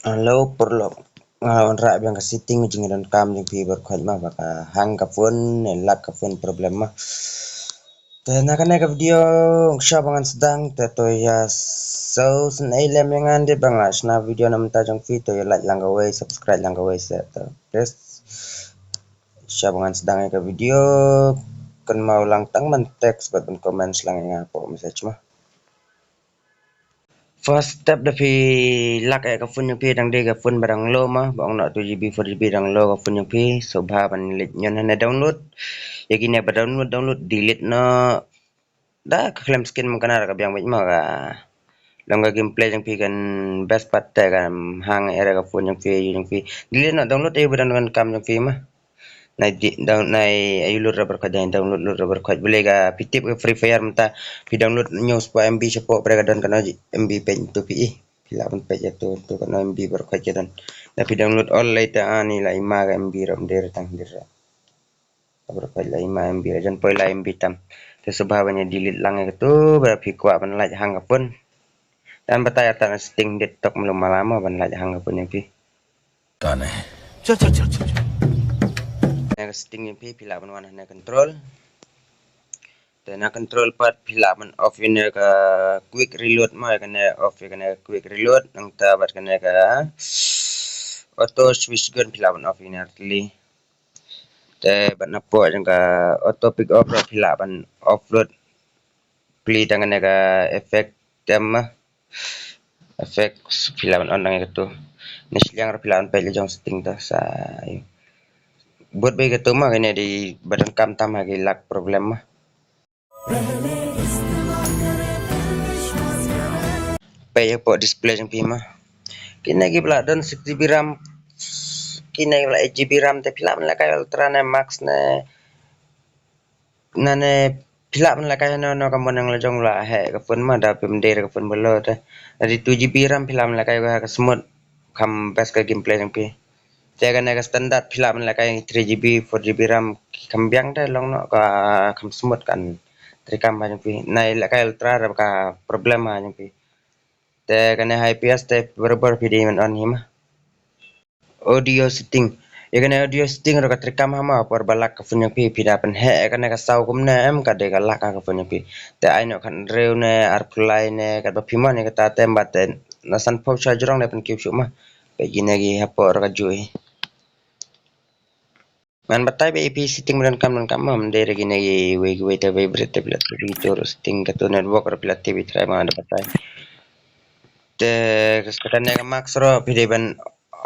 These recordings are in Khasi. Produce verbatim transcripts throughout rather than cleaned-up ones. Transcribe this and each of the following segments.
Hello paralok, nga la wanrah biang ka setting jingïadonkam jong phi baroh khoit ma, ba ka hang ka phone ne lag ka phone problem ma. Te na kane ka video sha ba ngan sdang te to ïa sngewsynei lem ïa nga, dei ba nga la shna video na mynta jong phi, to ïa like lang kawei, subscribe lang kawei se, to please. Sha ba ngan sdang ïa ka video, kynmaw lang tang ban text bad ban comment lang ïa nga hapoh message ma. First step, da phi lag ïa ka phone jong phi, dang dei ka phone ba dang low ma, ba ong noh two GB four GB, dang low ka phone jong phi, sngewbha ban leit ñion hangne download. Ïa kine ba download, download, delete noh. Da ka khlem skin mynta ka biang beit ma, ka long ka gameplay jong phi kan best pat te kan hang ïa ka phone jong phi, jong phi. Delete noh, download ïa ba dang donkam jong phi ma. Nai di, down, nai ayu lut rubber khoit, dang download lut rubber khoit. Balei ka phi tip ka Free Fire mynta phi download hynñiew spah MB shapoh, pyrshah ka don katno MB peit tu phi ï. Phi lah ban peit ïa tu, tu katno MB baroh khoit ka don. Da phi download all lei te ani la ima ka MB ruh, ym dei ruh tang dei ruh. Baroh khoit la ima MB ruh, jan poi la MB tam. Te sngewbha ban ïa delete lang ïa katu, ba phi kwah ban lait hang ka phone. Te ngan batai ïa kata na setting, dei tok mlu mala mo ban lait hang ka phone jong phi. Done hai. Chal, chal, chal, chal, chal. Na ka setting jong phi, phi lah ban wan hangne control. Te na control pat phi lah ban off ïa kane ka quick reload ma, ïa kane off ïa kane ka quick reload, nangta bad kane ka auto switch gun phi lah ban off ïa kane artylli. Te bad napoh jong ka auto pick up ruh phi lah ban offload. Plie tang kane ka effect tem ma. Effects phi lah ban on tang ïa katu. Ne shiliang ruh phi lah ban peit la jong setting ta sa. Bud beit katu ma, kine dei ba donkam tam ha ki lag problem ma. Peit hapoh display jong phi ma. Kine ki ba la don six GB RAM, kine ki ba la eight GB RAM, te phi lah ban lehkai Ultra ne Max ne, nane phi lah ban lehkai hano hano, ka mon jong la jong la heh ka phone ma, da phi ym dei ka phone ba low te. Lada two GB RAM phi lah ban lehkai ka smooth, kham best ka gameplay jong phi. Te kane ka standard phi lah ban lehkai three GB, four GB RAM, kham biang te long noh ka kham smooth kan treikam ha jong phi. Nai lehkai Ultra ruh ka problem ha jong phi. Te kane high F P S te barabor phi dei ban on hi ma. Audio setting. Ïa kane audio setting ruh ka treikam ha ma, por ba lag ka phone jong phi, phi da pynheh ïa kane ka saw kumne em, ka dei ka lag ha ka phone jong phi. Te ai noh khathynriew ne arphew lai ne katba phi mon ïa kata te em, bad te na sanphew sha jrong ne pynkiew shuh ma. Peit kine ki hapoh ruh ka juh hi. Ngan batai beit ïa phi setting ba donkam donkam ma, ym dei re kine kiwei kiwei te vibrate te phi la tip, ïa kito ruh setting katu network ruh phi la tip, try ma da batai. Te kane ka Max ruh phi dei ban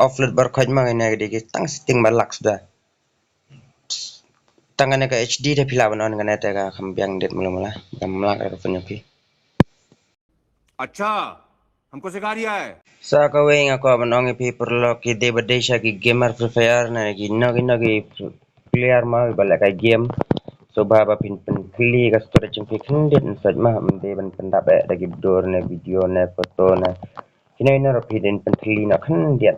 offload baroh khoit ma, kine ki dei ki tang setting ba lag suda. Tang kane ka H D te phi lah ban on, kane te ka kham biang dit mala mala, kham lag ka phone jong phi. अच्छा, हमको सिखा रिया है। Sa kawei nga kwah ban ong ïa phi paralok, ki dei ba dei sha ki gamer Free Fire ne kino kino ki player ma ba lehkai game, sngewbha ba phin pynthylli ka storage jong phi khyndiat, ym sait ma, ym dei ban pyndap eh da ki dur ne video ne photo ne kino kino ruh, phi dei ban pynthylli noh khyndiat.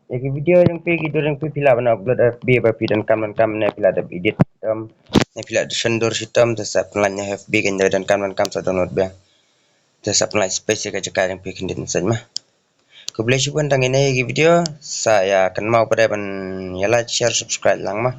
Ïa ki video jong phi, ki dur jong phi, phi lah ban upload ha F B ba phi donkam donkam ne phi lah dep edit shitom ne phi lah dep shon dur shitom, te sa pynlait noh ha F B, kan dei donkam donkam sa download biang. Te sa pynlait space ïa ka jaka jong phi khyndiat, ym sait ma. Khublei shibun, tang kine ki video, sa ïa kynmaw pat ban ïa like, share, subscribe lang ma.